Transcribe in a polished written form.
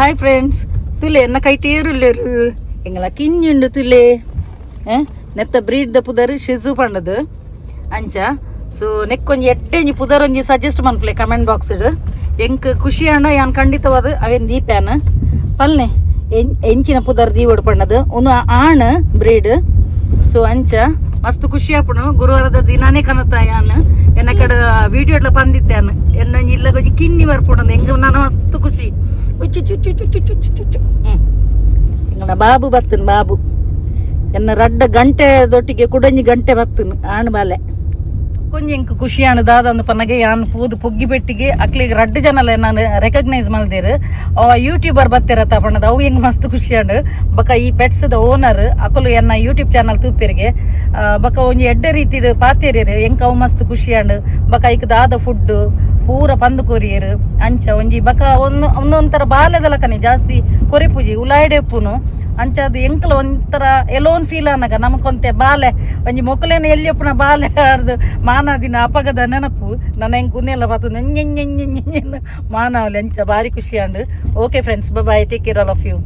Hi friends, ತುಲೆ ಎನ್ನ ಕೈಟ್ ಏರುಲ್ಲೇರು. ಎಂಗಲ ಕಿಂಜುಂಡು ತುಲೆ. ನೆತ್ತ ಬ್ರೀಡ್ ದ ಪುದರ್ ಶಿಜು ಪಂಡದು ಅಂಚ. ಸೊ ನೆಕ್ಕೊಂಜಿ ಎಟ್ಟೆಂಜಿ ಪುದರೊಂಜಿ ಸಜೆಸ್ಟ್ ಮನ್ಪುಲೆ ಕಮೆಂಟ್ ಬಾಕ್ಸ್. ಎಂಕ್ ಖುಷಿ ಆಂಡ ಯಾನ್ ಖಂಡಿತವಾದ ಅವೇನ್ ದೀಪ್ಯಾನ. ಪಲ್ನೆ ಎಂಚಿನ ಪುದರ್ ದೀವೊಡು ಪಂಡದು. ಉಂದು ಆಣ್ ಬ್ರೀಡ್. ಸೊ ಅಂಚ ಮಸ್ತ್ ಖುಷಿ ಆಪುಂಡು. ಗುರುವಾರದ ದಿನಾನೇ ಕನತ ಯಾನ್ ಎನ್ನ ಕಡೆ ವಿಡಿಯೋ ಪಂದಿತ್ತೇನು, ಎನ್ನೊಂಜಿ ಇಲ್ಲ ಒಂಜಿ ಕಿನ್ನಿ ಬರ್ಪುಂಡು. ಎಂಗ್ ನಾನು ಮಸ್ತ್ ಖುಷಿ. ಉಚ್ಚು ಚು ಚು ಚು ಚು ಚು ಚು ಚು. ಎಂಗಳ ಬಾಬು ಬತ್ತನ್. ಬಾಬು ಎನ್ನ ರಡ್ಡ ಗಂಟೆ ದೊಟ್ಟಿಗೆ ಕುಡೊಂಜಿ ಗಂಟೆ ಬತ್ತನ್. ಆಣ್ ಬಾಲೆ. ಕೊಂಜಿ ಎಂಕ್ ಖುಷಿಯಾನ ದಾದಂದು ಪನ್ನಗೆ, ಯಾನ್ ಪೂದು ಪೊಗ್ಗಿ ಪೆಟ್ಟಿಗೆ ಅಕ್ಲಿಗೆ ರಡ್ಡ್ ಜನಲ ನಾನು ರೆಕಗ್ನೈಸ್ ಮಲ್ದೇರು. ಯೂಟ್ಯೂಬರ್ ಬತ್ತೆರತ್ತ ಪಣ್ಣದ, ಅವು ಎಂಗ್ ಮಸ್ತ್ ಖುಷಿಯಾಂಡು. ಬೊಕ ಈ ಪೆಟ್ಸ್ ದ ಓನರ್ ಅಕುಲು ಎನ್ನ ಯೂಟ್ಯೂಬ್ ಚಾನಲ್ ತೂಪೆರಿಗೆ. ಬೊಕ ಒಂಜಿ ಎಡ್ಡೆ ರೀತಿಡ್ ಪಾತೆರಿಯರು. ಎಂಕ್ ಅವು ಮಸ್ತ್ ಖುಷಿಯಾಂಡು. ಬೊಕ ಐಕ್ ದಾದ ಫುಡ್ ಪೂರ ಪಂದು ಕೊರಿಯರು. ಅಂಚ ಒಂಜಿ ಬೊಕ ಒಂದು ಒಂದೊಂಥರ ಬಾಲೆದ ಲಕನೆ, ಜಾಸ್ತಿ ಕೊರಿಪುಜಿ, ಉಲಾಯ್ಡೆ ಉಪ್ಪುನು. ಅಂಚ ಅದು ಎಂಕಲ ಒಂಥರ ಎಲೋನ್ ಫೀಲ್ ಆನಗ ನಮಕೊಂತೆ ಬಾಲೆ ಒಂಜಿ ಮೊಕಲೇನ ಎಲ್ಲಿ ಉಪ್ಪುನ ಬಾಲೆ ಆಡ್ದು ಮಾನಾದಿನ ಅಪಗದ ನೆನಪು ನನ್ನ. ಎಂಕ್ ಉನ್ನೆಲ್ಲ ಬತ್ತು ಮಾನಾವಲಿ. ಅಂಚ ಬಾರಿ ಖುಷಿ ಆಂಡ್. Okay friends, bye, take care all of you.